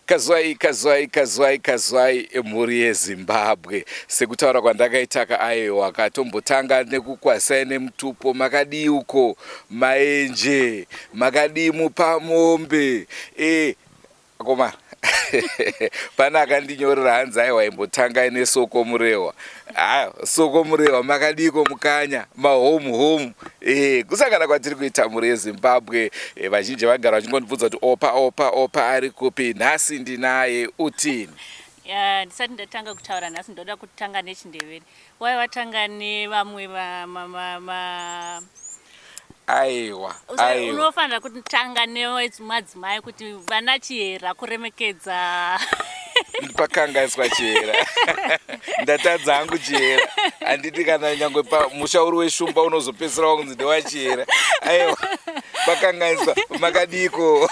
Kazwai, kazwai, kazwai, kazwai mhuri yeZimbabwe. Sekutaura kwandakaitaka aiwa katombotanga nekukwazisai nemutupo makadii uko maenje makadii mupamombe e akomana pane akandinyorera hanzi aiwa imbotangai nesoko murehwa haa soko murehwa makadiiko mukanya mahome home e, kusangana kwatiri kuita mhuri yezimbabwe e, vazhinji vagara vachingondibvunza kuti opa opa opa ari kupi nhasi ndinaye utini ndisati ndatanga kutaura nhasi ndoda kutanga nechindevere wai watanga nevamwe ma aiwa aiwa unofanira kutanga nemadzimai kuti vana chihera kuremekedza pakanganiswa chihera ndatadza hangu chihera handiti kana nyangwe musha uri weshumba unozopedzisira wakunzi ndewachihera aiwa pakanganiswa makadiko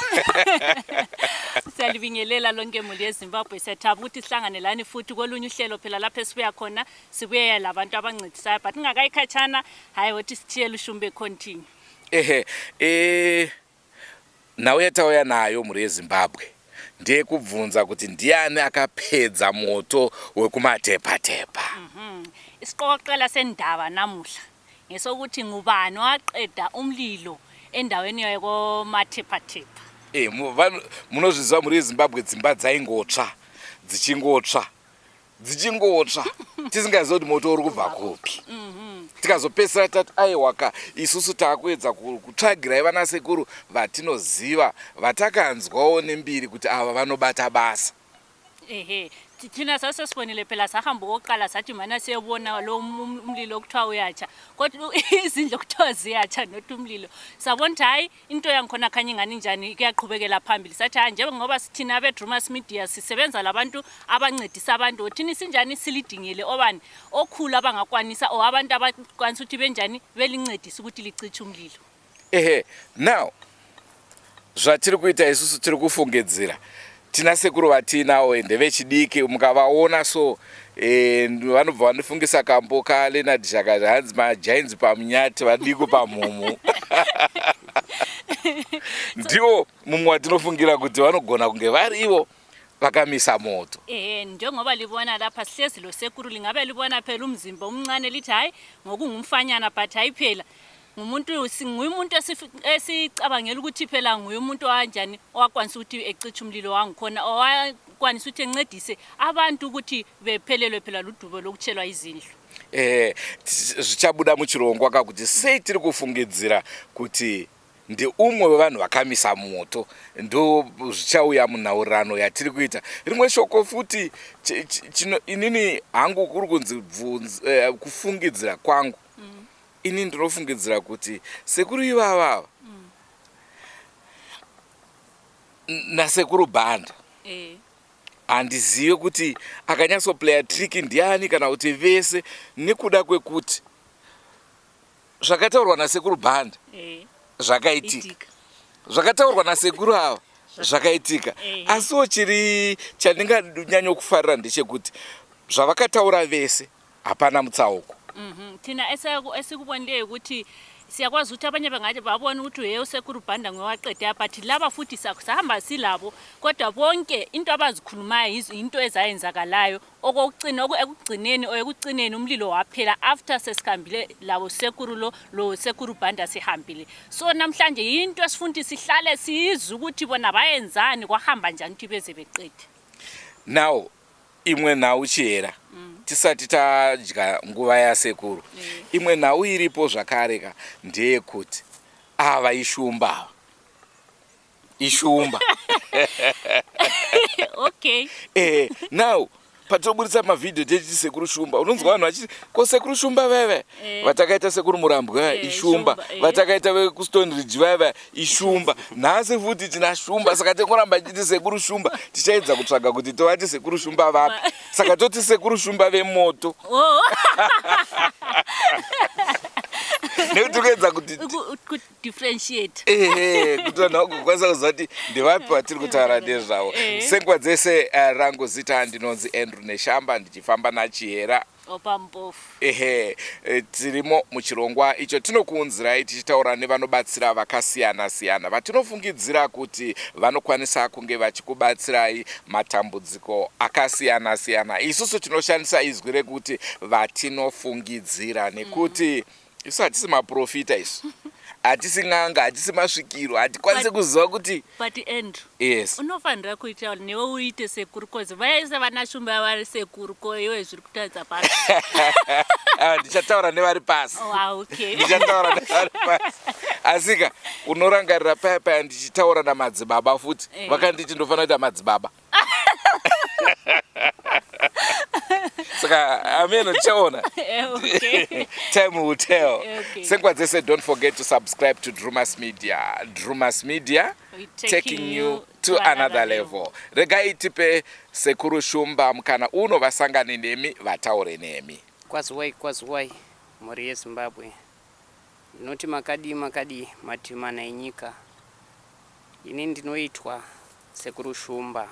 siyalibingelela lonke muli yezimbabwe siyathaba ukuthi sihlangane lani futhi kolunye uhlelo phela lapho esibuya khona sibuye labantu abancedisayo but ingakayikhatshana hayi wothi sithiyele ushumbe continue ehe e, nhau yatauya nayo mhuri yezimbabwe ndeyekubvunza kuti ndiani akapedza moto wekumatepatepa mm -hmm. isiqokoqela sendaba namuhla ngesokuthi ngubani waqeda umlilo endaweni yakomatepatepa e, munozviziva mhuri yezimbabwe dzimba dzaingotsva dzichingotsva dzichingotsva tisingazivi kuti moto uri kubva kupi mhm. tikazopedzisira tati aiwaka isusu taakuedza kutsvagirai vana sekuru vatinoziva vatakanzwawo nembiri kuti ava vanobata basa ehe thina sasesibonile phela sahamba okokuqala sathi mana siyobona lo umlilo okuthiwa uyatsha kodwa izindlu okuthiwa ziyatsha not umlilo sabona ukuthi hhayi into yangikhona khanya ingani njani kuyaqhubekela phambili sathi hayi njengoba thina abeDrumas Media sisebenza labantu abancedisa abantu thina sinjani silidingile obani okhulu abangakwanisa or abantu abakwanisa ukuthi benjani belincedise ukuthi licitshe umlilo ehe now zvatiri kuita isusu tiri kufungidzira tina sekuru vatiinawo ende vechidiki mukavaona so e, vanobva vandifungisa kambo kaLeonard Zhakata hanzi majainzi pamunyati vadiko pamhumu ndiwo mumwe watinofungira kuti vanogona kunge varivo vakamisa moto ehe njengoba libona lapha sihlezi lo sekuru lingabe libona phela umzimba omncane lithi hayi ngokungumfanyana but hayi phela ngumuntu nguye umuntu esicabangela ukuthi phela nguye umuntu owanjani owakwanisa ukuthi ecitshe umlilo wangikhona owakwanisa ukuthi encedise abantu ukuthi bephelelwe phela ludubo lokutshelwa izindlu eh zvichabuda muchirongwa ka kuti sei tiri kufungidzira kuti ndeumwe wevanhu vakamisa moto ndo zvichauya munhaurirano yatiri kuita rimwe shoko futi inini hangu kuri kunzi eh, kufungidzira kwangu mm. Ini ndinofungidzira kuti sekuru ivava ava mm. nasekuru Banda eh. handizive kuti akanyatsoplaya trick ndiani kana kuti vese nekuda kwekuti zvakataurwa nasekuru Banda eh. zvakaitika zvakataurwa nasekuru ava zvakaitika eh. asiwo chiri chandinganyanyokufarira ndechekuti zvavakataura vese hapana mutsauko mhm. Thina esikubonileyo ukuthi siyakwazi ukuthi abanye bangathi babona ukuthi he usekuru Bhanda ngowaqeda but laba futhi sahamba silabo kodwa bonke into abazikhulumayo into ezayenzakalayo okokugcina ekugcineni ekugcineni umlilo waphela after sesihambile labo sekuru lo lo sekuru Bhanda sihambile so namhlanje yinto esifuna ukuthi sihlale sizwe ukuthi bona bayenzani kwahamba njani ukuthi beze beqede now imwe nhau chihera mm. tisati tadya nguva yasekuru mm. imwe nhau iripo zvakare ka ndeyekuti ava ishumba ava ishumba okay eh now patinoburitsa mavhidhiyo techiti sekuru shumba unonzwa vanhu vachiti ko sekuru shumba vaiva eh. vatakaita sekuru murambwa eh, ishumba eh. vatakaita vekustone ridge vaiva ishumba nhasi futi tina shumba saka tengoramba tichiti sekuru shumba tichaedza kutsvaga kuti tovati sekuru shumba vapi saka toti sekuru shumba vemoto oh. nekuti kuedza kuti differentiate ehe kuti vanhu vagokwanisa kuziva kuti ndevapi vatiri kutaura nezvavo eh. senguva dzese eh, rangu zita ndinonzi Andrew Neshamba ndichifamba nachihera. Opa Mpofu. Ehe, tirimo muchirongwa icho tinokuunzirai tichitaura nevanobatsira vakasiyana siyana vatinofungidzira kuti vanokwanisa kunge vachikubatsirai matambudziko akasiyana siyana. Isusu tinoshandisa izwi rekuti vatinofungidzira nekuti isu hatisi maprofita, isu hatisi n'anga, hatisi masvikiro, hatikwanisi kuziva kuti But Andrew, yes. Unofanira kuita newe uite sekuru, cause vaise vana Shumba vari sekuru, ko iwe zviri kutaridza pasi. Ah, ndichataura nevari pasi. Oh, ah, okay. Ndichataura nevari pasi, asika unorangarira paya paya ndichitaura namadzibaba futi, vakanditi ndofanira kuita madzibaba, saka ameno tichaona. Time will tell. Senguva dzese, don't forget to subscribe to Drumas Media. Drumas Media, We taking you to another level. Regai tipe Sekuru Shumba mukana uno vasangane nemi, vataure nemi. Kwaziwai, kwaziwai, mhuri yeZimbabwe. Ndinoti makadii, makadii, mativi mana enyika. Ini ndinoitwa Sekuru Shumba.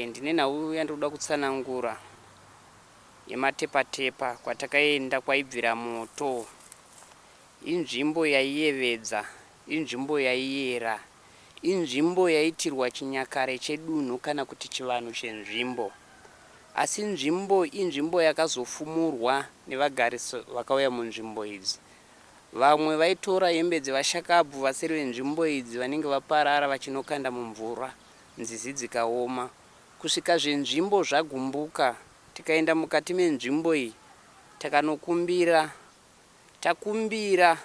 Ndine nhau yandinoda kutsanangura yematepatepa kwatakaenda kwaibvira moto. Inzvimbo yaiyevedza, inzvimbo yaiyera, inzvimbo yaitirwa chinyakare chedunhu kana kuti chivanhu chenzvimbo. Asi nzvimbo inzvimbo yakazofumurwa nevagari vakauya munzvimbo idzi. Vamwe vaitora hembe dzevashakabvu vasiri venzvimbo idzi vanenge vaparara vachinokanda mumvura, nzizi dzikaoma. Kusvika zvenzvimbo zvagumbuka, tikaenda mukati menzvimbo iyi takanokumbira. Takumbira,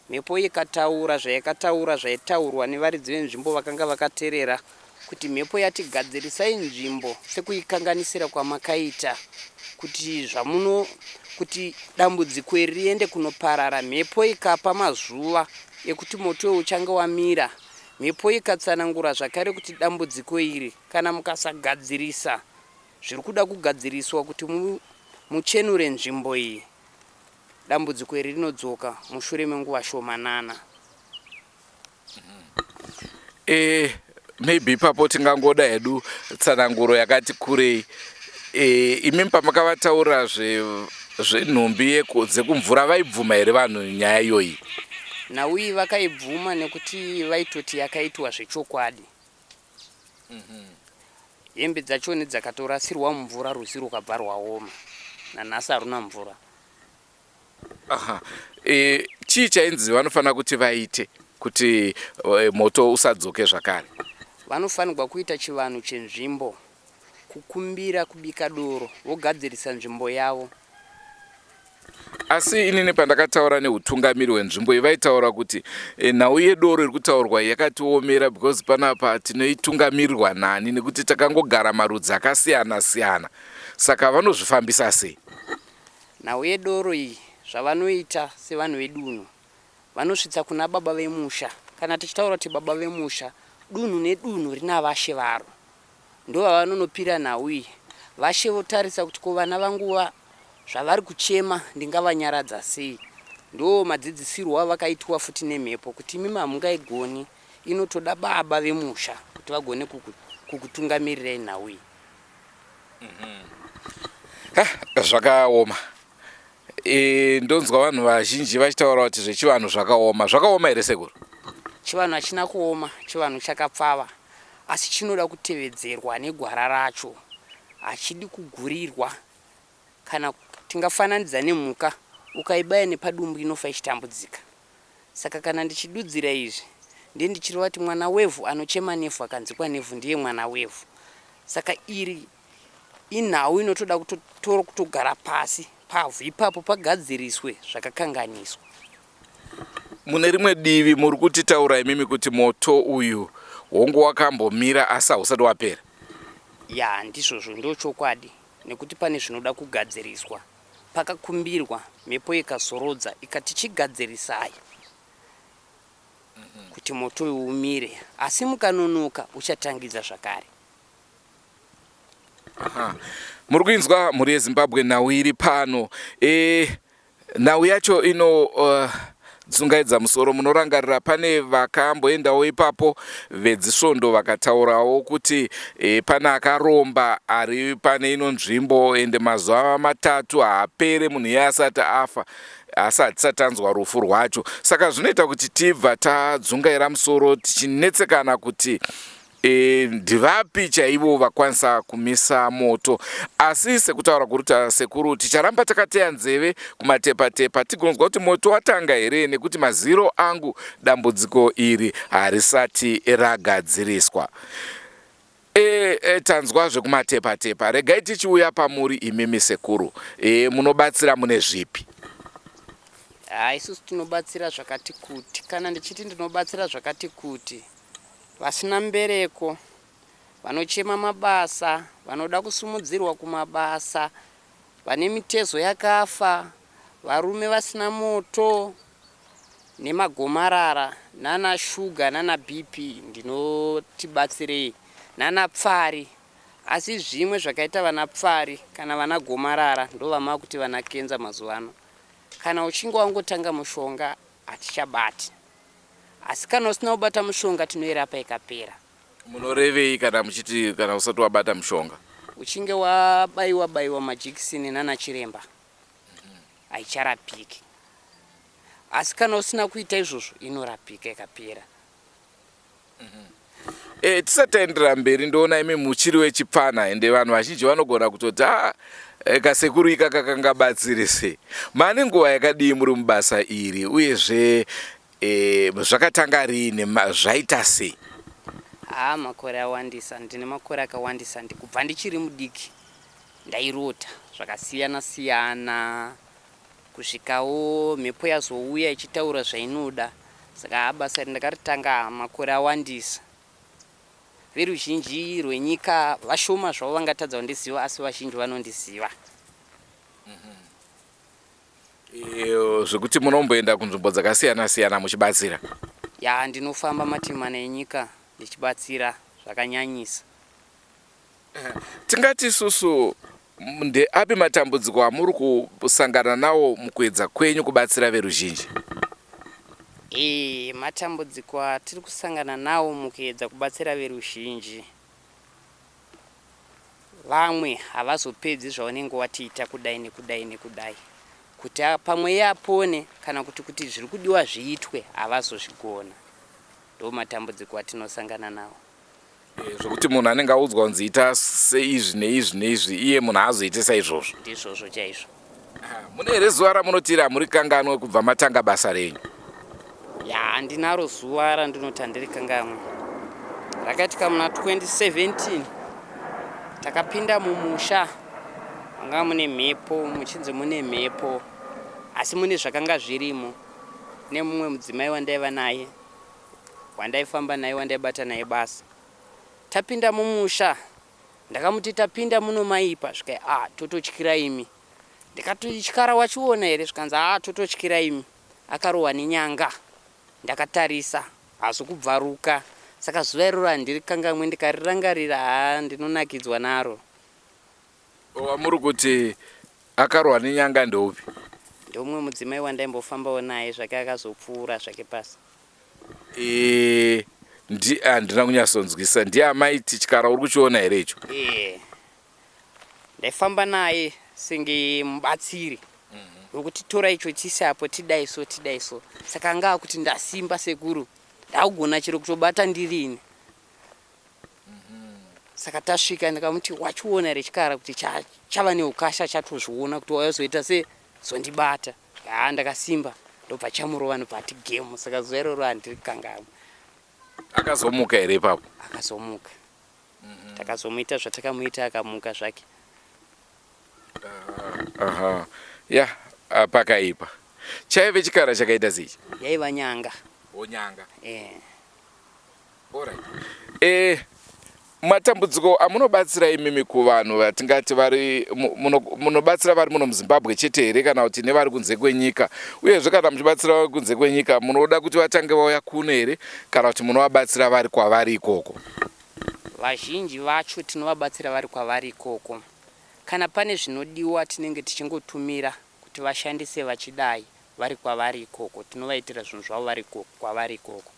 mhepo ikataura zvayakataura zvaitaurwa nevaridzi venzvimbo vakanga vakaterera kuti mhepo yati gadzirisai nzvimbo sekuikanganisira kwamakaita kuti zvamuno kuti dambudziko iri riende kunoparara. Mhepo ikapa mazuva ekuti moto uyu uchange wamira. Mhepo ikatsanangura zvakare kuti dambudziko iri kana mukasagadzirisa zviri kuda kugadziriswa kuti muchenure nzvimbo iyi, dambudziko iri rinodzoka mushure menguva shomanana. Maybe ipapo tingangoda hedu tsananguro yakati kurei. Imi pamakavataura zvenhumbi dzekumvura, vaibvuma here vanhu nyaya iyoyi? Nhau iyi vakaibvuma nekuti vaitoti yakaitwa zvechokwadi. Hembe dzachoni dzakatorasirwa mumvura, rwizi rukabva rwaoma, nanhasi haruna mvura. Aha. Chii chainzi vanofanira kuti vaite kuti moto usadzoke zvakare? Vanofanirwa kuita chivanhu chenzvimbo, kukumbira, kubika doro, vogadzirisa nzvimbo yavo. Asi inini pandakataura neutungamiri hwenzvimbo iyi, vaitaura kuti nhau yedoro iri kutaurwa yakatiomera, because panapa tinoitungamirirwa nani, nekuti takangogara marudzi akasiyana siyana, saka vanozvifambisa sei? Nhau yedoro iyi, zvavanoita sevanhu vedunhu, vanosvitsa kuna baba vemusha. Kana tichitaura kuti baba vemusha, dunhu nedunhu rina vashe varo, ndovavanonopira nhau iyi. Vashe votarisa kuti ko vana vangu zvavari kuchema ndingavanyaradza sei. Ndo madzidzisirwo avakaitwa futi nemhepo kuti imimi hamungaigoni, inotoda baba vemusha kuti vagone kukutungamirirai nhau iyi. Zvakaoma. Ndonzwa vanhu vazhinji vachitaura kuti zvechivanhu zvakaoma. Zvakaoma here, sekuru? Chivanhu hachina kuoma, chivanhu chakapfava, asi chinoda kutevedzerwa negwara racho. Hachidi kugurirwa. Kana tingafananidza nemhuka, ukaibaya nepadumbu inofa ichitambudzika. Saka kana ndichidudzira izvi, ndiye ndichireva kuti mwana wevhu anochema nevhu akanzikwa nevhu ndiye mwana wevhu. Saka iri inhau inotoda kutogara pasi pavhu ipapo pagadziriswe zvakakanganiswa. Mune rimwe divi muri kutitaura imimi kuti moto uyu hongu wakambomira, asi hausati wapera. Ya, ndizvozvo, ndochokwadi, nekuti pane zvinoda kugadziriswa. Pakakumbirwa, mhepo ikazorodza ikati chigadzirisai kuti moto uyu umire, asi mukanonoka uchatangidza zvakare. Aha. Muri kuinzwa, mhuri yeZimbabwe, nhau iri pano. Nhau yacho ino dzungaidza musoro. Munorangarira pane vakamboendawo ipapo vedzisvondo vakataurawo kuti e, pane akaromba ari pane ino nzvimbo ende mazuva matatu haapere munhu iye asati afa asi hatisati tanzwa rufu rwacho saka zvinoita kuti tibva tadzungaira musoro tichinetsekana kuti E, ndivapi chaivo vakwanisa kumisa moto asi sekutaura kuruta sekuru ticharamba takateya nzeve kumatepatepa tigonzwa kuti moto watanga here nekuti maziro angu dambudziko iri harisati ragadziriswa E, e, tanzwa zvekumatepatepa regai tichiuya pamuri imimi sekuru e, munobatsira mune zvipi ha isusu tinobatsira zvakati kuti kana ndichiti ndinobatsira zvakati kuti vasina mbereko vanochema mabasa vanoda kusumudzirwa kumabasa vane mitezo yakafa varume vasina moto nemagomarara nana shuga nana bp ndinotibatsirei nana pfari asi zvimwe zvakaita vana pfari kana vana gomarara ndovamakuti vana kenza mazuva ano kana uchinge wangotanga mushonga hatichabati asi kana usina kubata mushonga tinoirapa ikapera munorevei kana muchiti kana usati wabata mushonga uchinge wabaiwa baiwa majikisini nana chiremba haicharapiki asi kana usina kuita izvozvo inorapika ikapera E, tisati taenderera mberi ndoona imi muchiri wechipfana ende vanhu vazhinji vanogona kutoti a e, kasekuru ikaka kangabatsire sei mane nguva yakadii muri mubasa iri uyezve e, zvakatanga riini zvaita sei haa makore awandisa ndine makore akawandisa ndikubva ndichiri mudiki ndairota zvakasiyana siyana kusvikawo mhepo yazouya ichitaura zvainoda saka haa basa iri ndakaritanga makore awandisa veruzhinji rwenyika vashoma zvavo vangatadza kundiziva asi vazhinji vanondiziva e, zvekuti munomboenda kunzvimbo dzakasiyana siyana muchibatsira ya ndinofamba mativi mana enyika ndichibatsira zvakanyanyisa Tingati isusu ndeapi matambudziko amuri kusangana nawo mukuedza kwenyu kubatsira veruzhinji? E, matambudziko atiri kusangana nawo mukuedza kubatsira veruzhinji, vamwe havazopedzi zvaunenge watiita kudai nekudai nekudai kuti pamwe iye apone kana kuti kuti zviri kudiwa zviitwe havazozvigona. Ndo matambudziko atinosangana nawo. Eh, zvokuti munhu anenge audzwa kunzi ita seizvi neizvi neizvi iye munhu haazoite saizvozvo. Ndizvozvo chaizvo. Mune here zuva ramunoti iri hamurikanganwe kubva matanga basa renyu? Ya, handinaro zuva randinoti handirikanganwe. Rakaitika muna 2017 takapinda mumusha manga mune mhepo muchinzi mune mhepo asi mune zvakanga zvirimo nemumwe mudzimai wandaiva naye wandaifamba naye wandaibata naye basa. Tapinda mumusha ndakamuti tapinda muno maipa zvikai ah tototyira imi. Ndikati chikara wachiona here zvikanzi ah tototyira imi. Akarohwa nenyanga ndakatarisa hazo kubvaruka saka zuva iroro handirikangamwe ndikarirangarira haa ndinonakidzwa naro. Wamuri kuti akarohwa nenyanga ndeupi? Ndeumwe mudzimai wandaimbofambawo naye zvake akazopfuura zvake pasi. E, ndi handina kunyatsonzwisisa ndiye amai Tichikara uri kuchiona here icho? E, ndaifamba naye senge mubatsiri wekuti tora icho chiise apo tidai so tidai so saka anga akuti ndasimba sekuru ndakugona chero kutobata ndirini saka tasvika ndikamuti wachiona here chikara kuti chava neukasha chatozviona kuti wazoita se zondibata haa ndakasimba ndobva chamurova ndobva ati gemu saka zuva iroro handirikangamwe akazomuka here ipapo akazomuka takazomuita zvatakamuita akamuka zvake aha ya ah, pakaipa chaive chikara chakaita sei yaiva nyanga onyanga eh. Alright. Eh, matambudziko amunobatsira imimi kuvanhu vatingati vari munobatsira vari muno muZimbabwe chete here kana kuti nevari kunze kwenyika? Uyezve kana muchibatsira vari kunze kwenyika munoda kuti vatange vauya kuno here kana kuti munovabatsira vari kwavari ikoko? Vazhinji vacho tinovabatsira vari kwavari ikoko. Kana pane zvinodiwa tinenge tichingotumira kuti vashandise vachidai. vari kwavari ikoko tinovaitira zvinhu zvavo vari kwavari ikoko.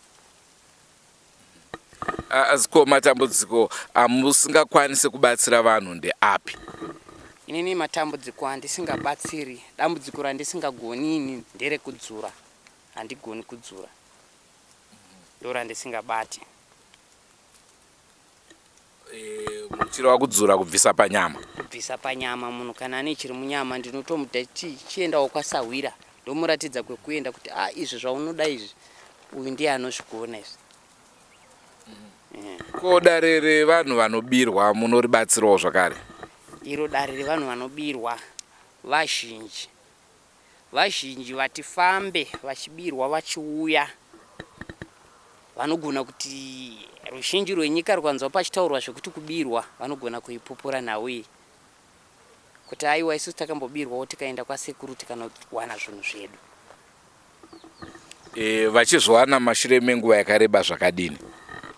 Asi ko matambudziko amusingakwanise kubatsira vanhu ndeapi? Inini matambudziko andisingabatsiri, dambudziko randisingagoni ini nderekudzura, handigoni kudzura ndorandisingabati. Muchireva kudzura kubvisa panyama? Kubvisa panyama, munhu kana ane chiri munyama ndinotomuda chiendawo kwasahwira ndomuratidza kwekuenda kuti a ah, izvi zvaunoda izvi uyu ndiye anozvigona izvi. Ko dare revanhu vanobirwa munoribatsirawo zvakare? Iro dare revanhu vanobirwa vazhinji vazhinji vati fambe vachibirwa vachiuya vanogona kuti ruzhinji rwenyika rukanzwa pachitaurwa zvekuti kubirwa vanogona kuipupura nhau iyi kuti aiwa isusu takambobirwawo tikaenda kwasekuru tikanowana zvinhu zvedu. E, vachizviwana mashure menguva yakareba zvakadini?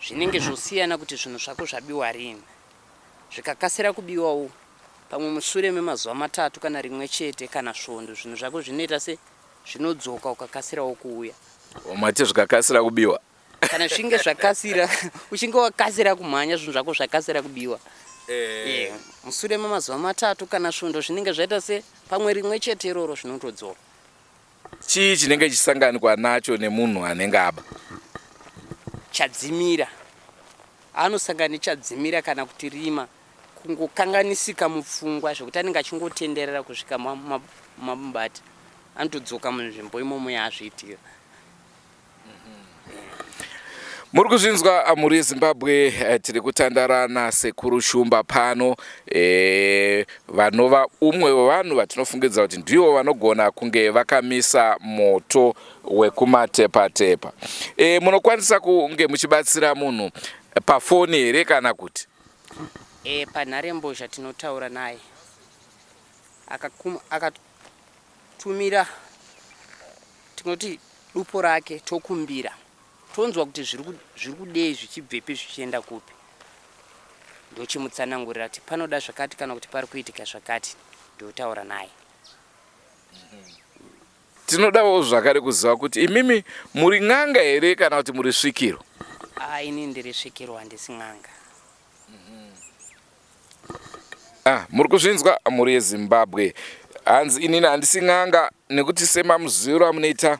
Zvinenge zvosiyana kuti zvinhu zvako zvabiwa rini. Zvikakasira kubiwawo pamwe mushure memazuva matatu kana rimwe chete kana svondo zvinhu zvako zvinoita se zvinodzoka ukakasirawo kuuya. Mati zvikakasira kubiwa? Kana zvichinge zvakasira, uchinge wakasira kumhanya zvinhu zvako zvakasira kubiwa. Eh. Mushure memazuva matatu kana svondo zvinenge zvaita se pamwe rimwe chete iroro zvinotodzoka. Chii chinenge chisanganikwa nacho nemunhu anenge aba? Chadzimira. Anosangana nechadzimira kana kuti rima, kungokanganisika mupfungwa zvekuti anenge achingotenderera kusvika mamubata. Anotodzoka munzvimbo imomo yaazviitira. Muri kuzvinzwa mhuri yeZimbabwe, eh, tiri kutandara naSekuru Shumba pano e, vanova umwe wevanhu vatinofungidzira kuti ndivo vanogona kunge vakamisa moto wekumatepatepa. E, munokwanisa kunge muchibatsira munhu pafoni here kana kuti? E, panharembozha tinotaura naye akatumira tinoti dupo rake tokumbira tonzwa kuti zviri kudei zvichibvepi zvichienda kupi ndochimutsanangurira kuti panoda zvakati kana kuti pari kuitika zvakati ndotaura naye. Tinodawo zvakare kuziva kuti imimi muri n'anga here kana kuti muri svikiro? Ah, ini ndiri svikiro handisi n'anga. Ah, muri kuzvinzwa mhuri yeZimbabwe, hanzi inini handisi n'anga nekuti semamuziviro amunoita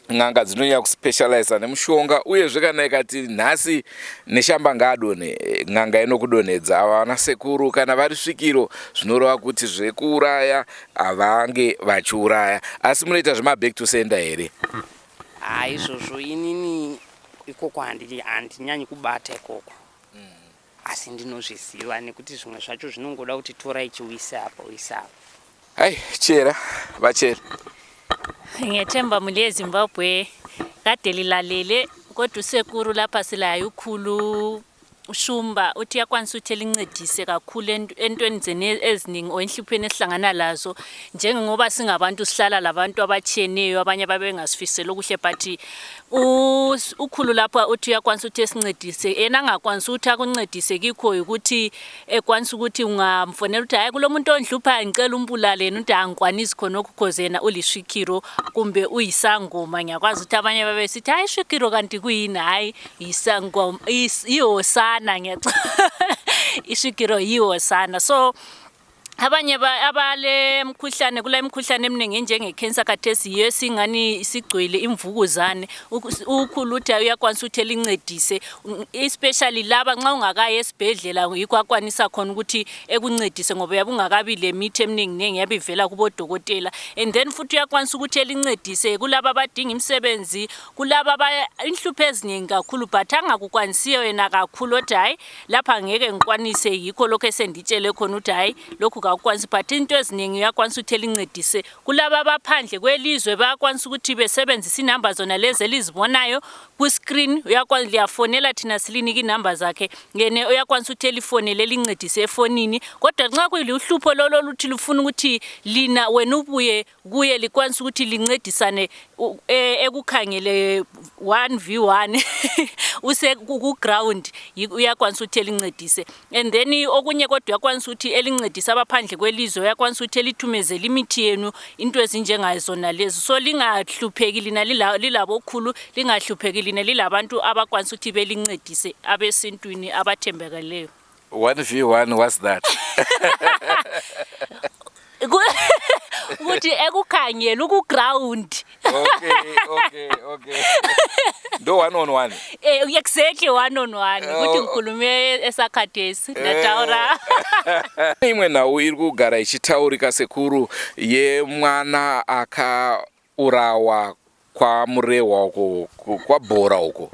n'anga dzinonyanya kuspecializa nemushonga uyezve kana ikati nhasi neshamba ngaadonhe n'anga inokudonhedza. Ava vana sekuru kana vari svikiro zvinoreva kuti zvekuuraya havange vachiuraya. Asi munoita zvemaback to sender here? Ah, izvozvo inini ikoko handinyanyi kubata ikoko asi ndinozviziva nekuti zvimwe zvacho zvinongoda kuti torai chiuise apa uise apa. Hai chera vachera. Ngethemba muli yeZimbabwe kade lilalele kodwa usekuru lapha silaye ukhulu uShumba uthi uyakwanisa ukuthi elincedise kakhulu entweni zene eziningi or enhluphweni esihlangana lazo njengoba singabantu sihlala labantu abatshiyeneyo abanye babengasifiseli okuhle but ukhulu lapha uthi uyakwanisa ukuthi esincedise yena angakwanisa ukuthi akuncedise kikho yikuthi ekwanisa ukuthi ungamfonela ukuthi hayi kulo muntu ondluphayo ngicela umbulale yena ukuthi angikwanisi khonokho cause yena ulisvikiro kumbe uyisangoma ngiyakwazi ukuthi abanye babesithi hayi isvikiro kanti kuyini hayi yisangoma yihosana ngiyaca isvikiro yihosana so abanye abale mkhuhlane kula imkhuhlane eminingi enjenge cancer khathesi yiyo esingani isigcwele imvukuzane ukhulu uthi uyakwanisa ukuthi elincedise especially laba nxa ungakayi esibhedlela yikho akwanisa khona ukuthi ekuncedise ngoba uyabe ungakabi lemithi eminingi-ningi yabe ivela kubodokotela and then futhi uyakwanisa ukuthi elincedise kulaba abadinga imisebenzi kulaba inhlupho eziningi kakhulu but angakukwanisiyo yena kakhulu othi hhayi lapha ngeke ngikwanise yikho lokho esenditshele khona ukuthi hhayi lokhu kakukwanisi but into eziningi uyakwanisa ukuthi elincedise kulaba abaphandle kwelizwe bayakwanisa ukuthi besebenzise inamba zona lezi elizibonayo ku-screen liyafonela thina silinike inamba zakhe yena uyakwanisa ukuthi elifonele elincedise efonini kodwa nxa kuyiluhlupho lolo oluthi lufuna ukuthi lina wena ubuye kuye likwanisa ukuthi lincedisane e, ekukhangele 1v1 use ku ground uyakwanisa ukuthi elincedise and then okunye kodwa uyakwanisa ukuthi elincedise. ngaphandle kwelizwe uyakwanisa ukuthi elithumezele imithi yenu into ezinjengazona lezi so lingahlupheki lina lilabokhulu lingahlupheki lina lilabantu abakwanisa ukuthi belincedise abesintwini abathembekeleyo 1v1 what's that ukuthi ekukhangela ukuground okay okay okay ndo one on one eh exactly one on one ukuthi oh. ngikhulume esakhathesi ndataura eh. imwe nhau iri kugara ichitaurika sekuru yemwana akaurawa kwamurehwa uko kwabhora uko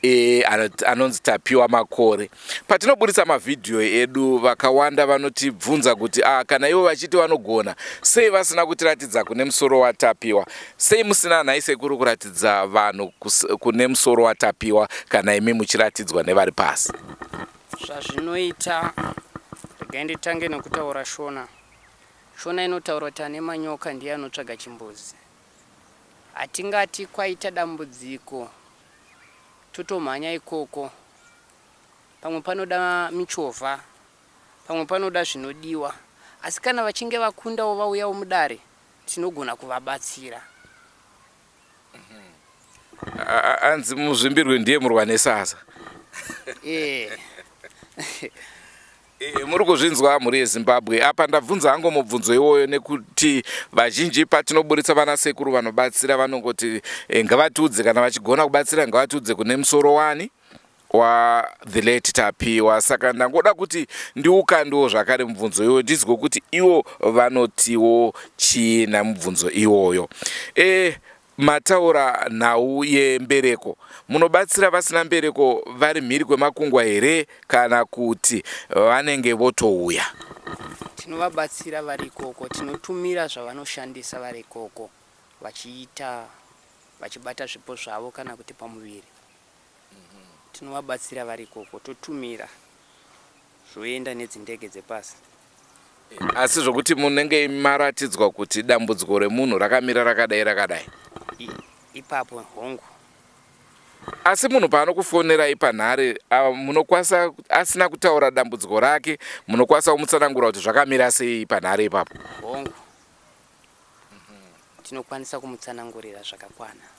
e, anonzi tapiwa makore patinoburitsa mavhidhiyo edu vakawanda vanotibvunza kuti ah, kana ivo vachiti vanogona sei vasina kutiratidza kune musoro watapiwa sei musina nhai sekuru kuratidza vanhu kune musoro watapiwa kana imi muchiratidzwa nevari pasi zvazvinoita regai nditange nekutaura shona shona inotaura kuti ane manyoka ndiye anotsvaga chimbuzi Hatingati kwaita dambudziko totomhanya ikoko. Pamwe panoda michovha, pamwe panoda zvinodiwa. Asi kana vachinge vakundawo vauyawo mudare tinogona kuvabatsira. Anzi muzvimbirwe ndiye murwa nesasa. Eh. E, muri kuzvinzwa mhuri yezimbabwe apa ndabvunza hangu mubvunzo iwoyo nekuti vazhinji patinoburitsa vana sekuru vanobatsira vanongoti e, ngavatiudze kana vachigona kubatsira ngavatiudze kune musoro wani wa the late tapiwa saka ndangoda kuti ndiukandiwo zvakare mubvunzo iwoyo ndizwe kuti iwo vanotiwo chii namubvunzo iwoyo e, Mataura nhau yembereko. Munobatsira vasina mbereko vari mhiri kwemakungwa here kana kuti vanenge votouya? Tinovabatsira vari ikoko, tinotumira zvavanoshandisa vari ikoko vachiita vachibata zvipo zvavo kana kuti pamuviri. Tinovabatsira vari ikoko totumira zvoenda nedzindege dzepasi. Asi zvokuti munenge maratidzwa kuti dambudziko remunhu rakamira rakadai rakadai. Ipapo hongu. Asi munhu paanokufonerai panhare munokwanisa asina kutaura dambudziko rake munokwanisa kumutsanangura kuti zvakamira sei panhare ipapo. Hongu. Tinokwanisa kumutsanangurira zvakakwana.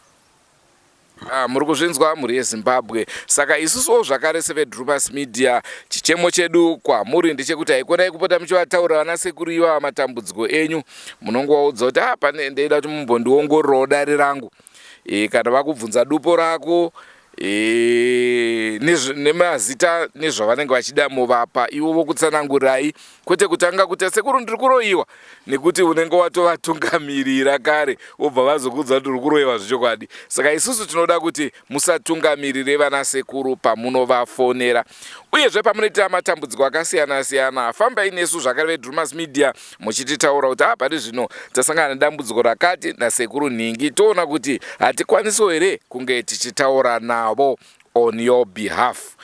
Ah, muri kuzvinzwa mhuri yezimbabwe saka isusuwo zvakare sevedrumas media chichemo chedu kwamuri ndechekuti haikonai kupota muchivataurira vana sekuru ivava matambudziko enyu munongovaudza kuti ah, pane ndeida kuti mumbondiongororawo dare rangu e, kana vakubvunza dupo rako e, nemazita nezvavanenge vachida movapa ivo vokutsanangurirai kwete kutanga kuti sekuru ndiri kuroyiwa nekuti unenge watovatungamirira kare wobva vazokuudza kuti uri kuroyiwa zvechokwadi saka isusu tinoda kuti musatungamirire vana sekuru pamunovafonera uyezve pamunoitira matambudziko akasiyana siyana fambai nesu zvakare vedrumas media muchititaura kuti ah pari zvino tasangana nedambudziko rakati nasekuru nhingi toona kuti hatikwanisiwo here kunge tichitaura navo on your behalf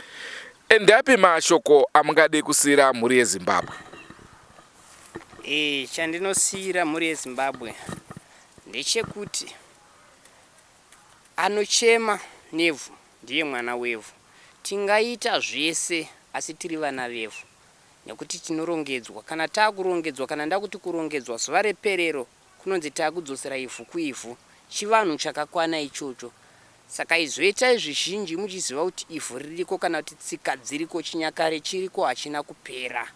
Ndeapi mashoko amungade kusiira mhuri yeZimbabwe? E, chandinosiira mhuri yeZimbabwe ndechekuti anochema nevhu ndiye mwana wevhu. Tingaita zvese asi tiri vana vevhu nekuti tinorongedzwa. Kana takurongedzwa, kana ndakuti kurongedzwa, zuva reperero Kunonzi takudzosera ivhu kuivhu. Chivanhu chakakwana ichocho. Saka izoitai zvizhinji muchiziva kuti ivhu ririko kana kuti tsika dziriko, chinyakare chiriko hachina kupera.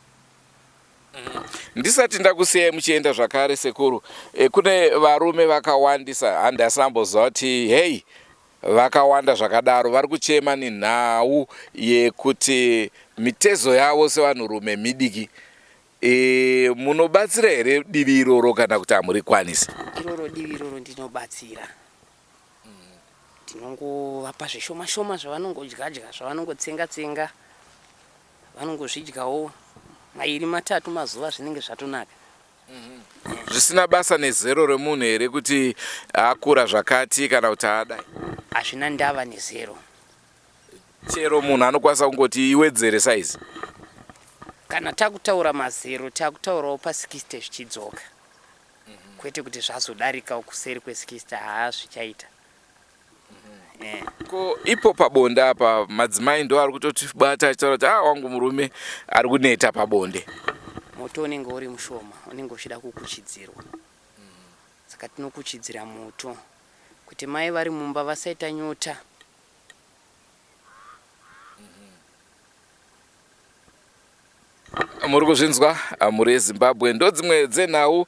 Ndisati ndakusiyai muchienda zvakare sekuru, eh, kune varume vakawandisa handi asina amboziva kuti hei vakawanda zvakadaro vari kuchema nenhau yekuti mitezo yavo sevanhurume midiki E, munobatsira here divi iroro kana kuti hamurikwanisi? Iroro divi iroro ndinobatsira. Ndinongovapa zvishoma shoma zvavanongodya dya, zvavanongotsenga tsenga. Vanongozvidyawo mairi matatu mazuva zvinenge zvatonaka. Zvisina basa nezero remunhu here kuti akura zvakati kana kuti adai? Hazvina ndava nezero. Chero munhu anokwanisa kungoti iwedzere size. Kana takutaura mazero takutaurawo pa 60 zvichidzoka kwete kuti zvazodarikawo kuseri kwe 60 haa zvichaita. Eh. Ko ipo pabonde apa madzimai ndo ari kutotibata achitaura kuti ah wangu murume ari kuneta pabonde. Moto unenge uri mushoma, unenge uchida kukuchidzirwa. Saka tinokuchidzira moto kuti mai vari mumba vasaita nyota. Muri kuzvinzwa mhuri yeZimbabwe, ndodzimwe dzenhau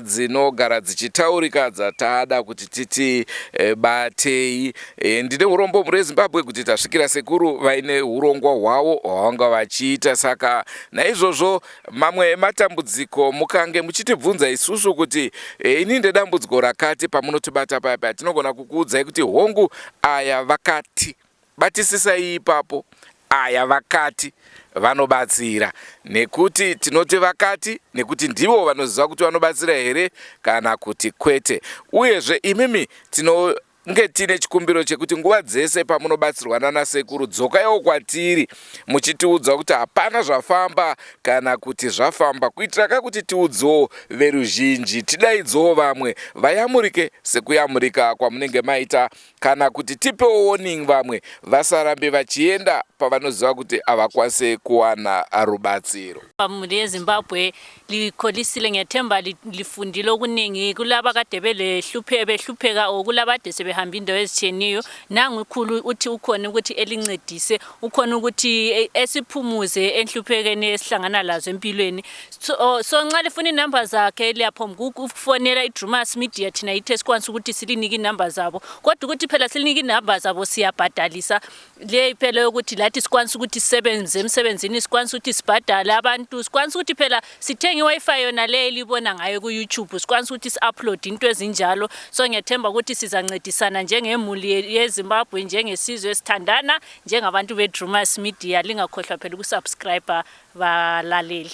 dzinogara dzichitaurika dzatada kuti titi e, batei. E, ndine urombo mhuri yeZimbabwe kuti tasvikira sekuru vaine urongwa hwavo hwavanga vachiita, saka naizvozvo mamwe ematambudziko mukange muchitibvunza isusu kuti e, ini ndedambudziko rakati, pamunotibata paya paya tinogona kukuudzai kuti hongu aya vakati batisisai ipapo, aya vakati vanobatsira, nekuti tinoti vakati nekuti ndivo vanoziva kuti vanobatsira here kana kuti kwete. Uyezve imimi tinonge tine chikumbiro chekuti nguva dzese pamunobatsirwa nanasekuru dzokaiwo kwatiri muchitiudza kuti hapana zvafamba kana kuti zvafamba, kuitira ka kuti tiudzewo veruzhinji, tidaidzewo vamwe vayamurike sekuyamurika kwamunenge maita, kana kuti tipewo warning vamwe vasarambe vachienda pavanoziva kuti havakwanise kuwana rubatsiro. Mhuri yeZimbabwe, likholisile, ngiyathemba lifundile okuningi kulaba kade belehluphe behlupheka or kulaba ade sebehamba indawo ezitshiyeneyo. Nangu ukhulu uthi ukhona ukuthi elincedise, ukhona ukuthi esiphumuze enhluphekeni esihlangana lazo empilweni. So, so nxa lifuna inamba zakhe liyaphomba ukufonela iDrumas Media, thina yithi esikwanisa ukuthi silinike inamba zabo, kodwa ukuthi phela silinike inamba zabo siyabhadalisa. Le phela yokuthi lathi sikwanisa ukuthi sisebenze emsebenzini, sikwanisa ukuthi sibhadale abantu, sikwanisa ukuthi phela sithenge i-Wi-Fi yona le elibona ngayo ku-YouTube, sikwanisa ukuthi si-upload into ezinjalo. So ngiyathemba ukuthi sizancedisana njengemuli yeZimbabwe, njengesizwe esithandana, njengabantu beDrumas Media. Lingakhohlwa phela ukusubscribe, valaleli.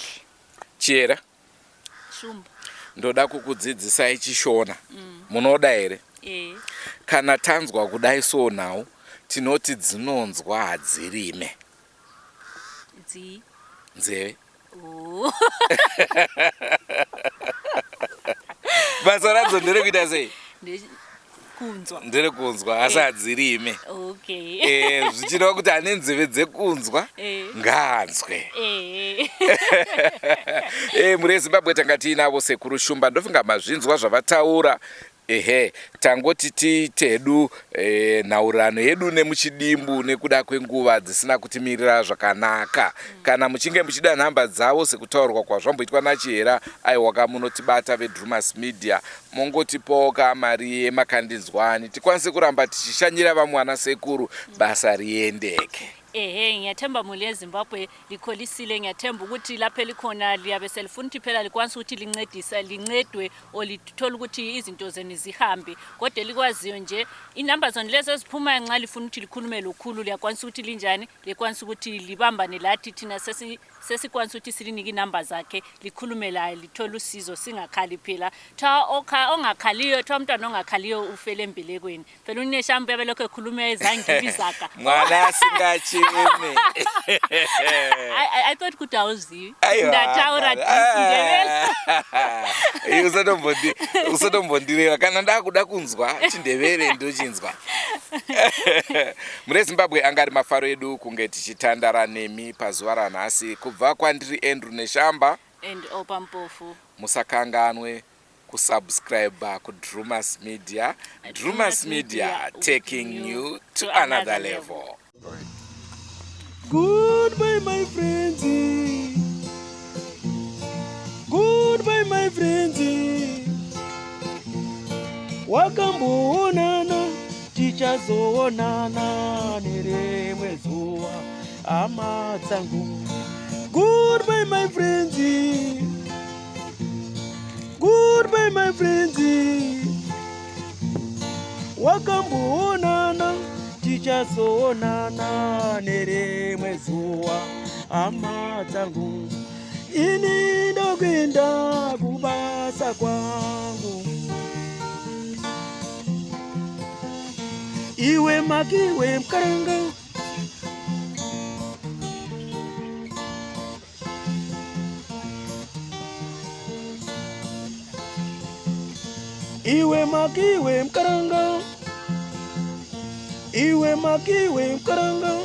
Chiera. Shumba. Ndoda kukudzidzisai chiShona. Munoda here? E. Kana tanzwa kudai so nhau tinoti dzinonzwa hadzirime. Dzi. Nzeve. Oh. Basa radzo nderekuita sei? Kunzwa. Nderekunzwa asi hadzirime. Okay. Zvichireva kuti ane nzeve dzekunzwa ngaanzwe. Mhuri yeZimbabwe, tanga tiinavo sekuru Shumba, ndofunga mazvinzwa zvavataura. Ehe, tangoti tiitedu nhaurirano yedu nemuchidimbu nekuda kwenguva dzisina kutimirira zvakanaka. Kana muchinge muchida nhamba dzavo sekutaurwa kwazvamboitwa naChihera, aiwaka munotibata veDrumas Media, mongotipawo ka mari yemakandinzwani tikwanise kuramba tichishanyira vamwe vana sekuru, basa riendeke. Ehe, ngiyathemba mhuri yeZimbabwe likholisile, ngiyathemba ukuthi lapho elikhona liyabe selifuna ukuthi phela likwanise ukuthi lincedise, lincedwe or lithole ukuthi izinto zenu zihambe. Kodwa elikwaziyo nje inamba zona lezo eziphumayo, nxa lifuna ukuthi likhulume lokhulu liyakwanisa ukuthi linjani, liyakwanisa ukuthi libambane lathi thina sesikwanisa ukuthi silinike inamba zakhe, likhulume laye, lithole usizo, singakhali phela. Thiwa ongakhaliyo, thiwa umntwana ongakhaliyo ufele embelekweni. Phela uNeshambu yabe lokhu ekhuluma ezangibizaga. Mwana asingacheme. I thought kuti hauzivi. Ndataura Ndebele. Usatombondireva kana ndakuda kunzwa chiNdebele ndochinzwa. Mune Zimbabwe, anga ari mafaro edu kunge tichitandara nemi pazuva ranhasi. Kubva kwandiri Andrew Neshamba and Opa Mpofu. Musakanganwe kusubscribe kuDrumas Media. Drumas Media, taking you to another level. Goodbye, my friends. Goodbye, my friends. Wakamboonana, tichazoonana nerimwe zuva, hama dzangu. Goodbye, my friends. Goodbye, my friends. Wakamboonana, tichazoonana nerimwe zuva, hama dzangu. Ini ndokuenda kubasa kwangu. Iwe makiwe mukaranga. Iwe makiwe mukaranga. Iwe makiwe mukaranga.